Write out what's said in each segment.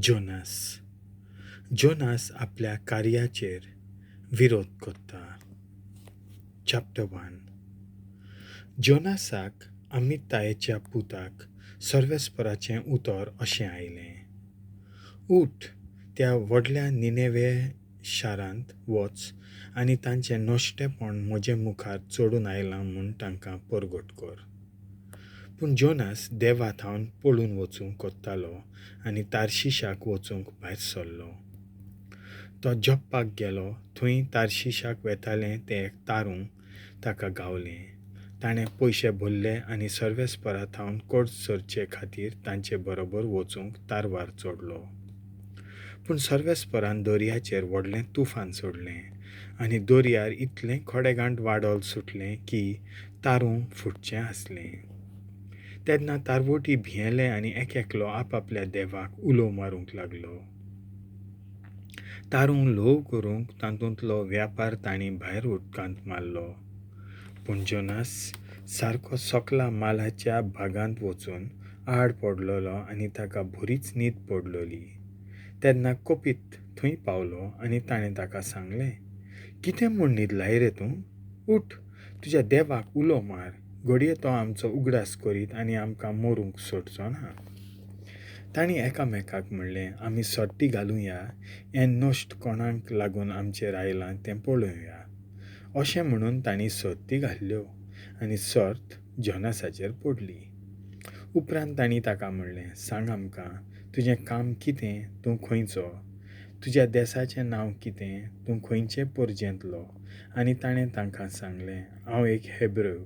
Jonas. Jonas आपल्या कार्याचेर विरोध करता. चॅप्टर 1. जोनासाक अमितायेच्या पुताक सर्वेस्पराचें उतर अशें आयलें, उठ, त्या व्हडल्या निनेवे शारांत वच आनी तांचें नश्टेपण म्हजे मुखार चडून आयलां म्हूण तांकां परगट कर. पूण जोनास देवा थावन पळून वचूंक कोत्तालो आनी तार्शिशाक वचूंक भायर सरलो. तो जप्पाक गेलो. थंय तार्शिशाक वेतालें तें एक तारूं ताका गावलें. ताणें पयशे भरले आनी सर्वेस्परा थावन कर्ज सरचे खातीर तांचे बरोबर वचूंक तारवार चडलो. पूण सर्वेस्परान दर्याचेर व्हडलें तुफान सोडलें आनी दर्यार इतलें खडेगांठ वादळ सुटलें की तारूं फुटचें आसलें. तेन्ना तारवोटी भियेले आनी एक एकलो आपापल्या देवाक उलो मारूंक लागलो. तारूं ल्हव करूंक तातूंतलो व्यापार तांणी भायर उदकांत मारलो. पूण जोनास सारको सकला मालाच्या भागांत वचून आड पडलेलो आनी ताका बरीच न्हीद पडलेली. तेन्ना कपीत थंय पावलो आनी ताणें ताका सांगलें, कितें म्हूण न्हिदलाय रे तूं? उठ, तुज्या देवाक उलो मार, घडये तो आमचो उगडास करीत आनी आमकां मरूंक सोडचो ना. तांणी एकामेकाक म्हणलें, आमी सर्ती घालुया, हें नश्ट कोणाक लागून आमचेर आयलां तें पळोवया. अशें म्हणून तांणी सर्ती घाल्ल्यो आनी सर्त जोनासाचेर पडली. उपरांत तांणी ताका म्हणलें, सांग आमकां, तुजें काम कितें, तूं खंयचो, तुज्या देसाचें नांव कितें, तूं खंयचे परजेंतलो? आनी ताणें तांकां सांगलें, हांव एक हेब्रू,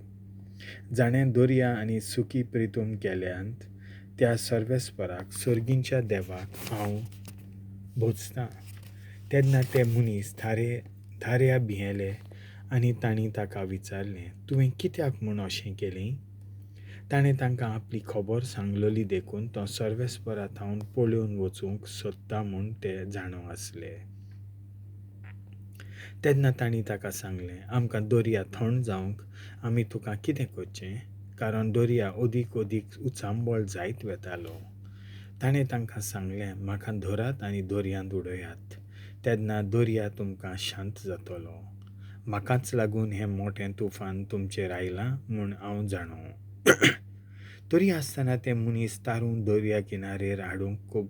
जाणें दर्या आनी सुकी प्रितूम केल्यांत त्या सर्वेस्पराक, सर्गींच्या देवाक हांव भोजतां. तेन्ना ते मनीस थारे थाऱ्या भियेले आनी तांणी ताका विचारलें, तुवें कित्याक म्हूण अशें केलें? ताणें तांकां आपली खबर सांगलेली देखून तो सर्वेस्परा थावन पळोवन वचूंक सोदता म्हूण ते जाणो आसले. तेन्ना तांणी ताका सांगलें, आमकां दर्या थंड जावंक आमी तुका कितें करचें? कारण दर्या अदीक अदीक उचांबळ जायत वेतालो. ताणें तांकां सांगलें, म्हाका धरात आनी दर्यांत उडयात, तेन्ना दर्या तुमकां शांत जातलो. म्हाकाच लागून हें मोटें तुफान तुमचेर आयलां म्हूण हांव जाणो. तरी आसतना ते मनीस तारूं दर्या किनारेर हाडूंक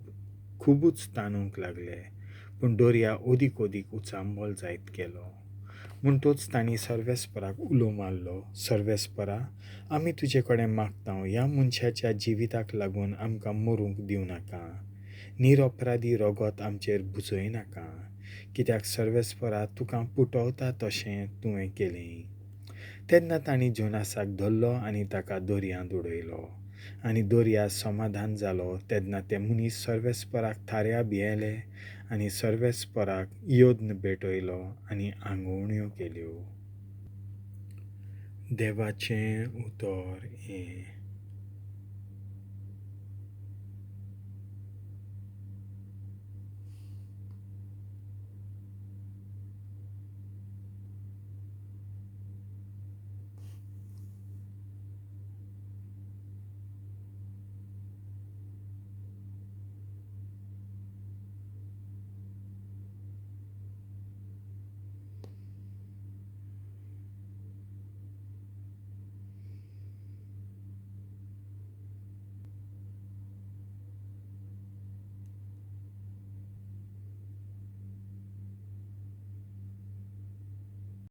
खुबूच ताणूंक लागले, पूण दर्या अदीक अदीक उचांबळ जायत गेलो. म्हणटच तांणी सर्वेस्पराक उलो मारलो, सर्वेस्परा, आमी तुजे कडेन मागता, ह्या मनशाच्या जिविताक लागून आमकां मरूंक दिवं नाका, निरपराधी रगत आमचेर बुजय नाका, कित्याक सर्वेस्परा तुका पुटवता तशें तुवें केलें. तेन्ना तांणी जोनासाक धरलो आनी ताका दर्यांत उडयलो आनी दर्या समाधान जालो. तेन्ना ते मनीस सर्वेस्पराक थाऱ्या भियेले आनी सर्वेस्पराक यज्ञ भेटयलो आनी आंगवण्यो केल्यो. देवाचें उतर हें.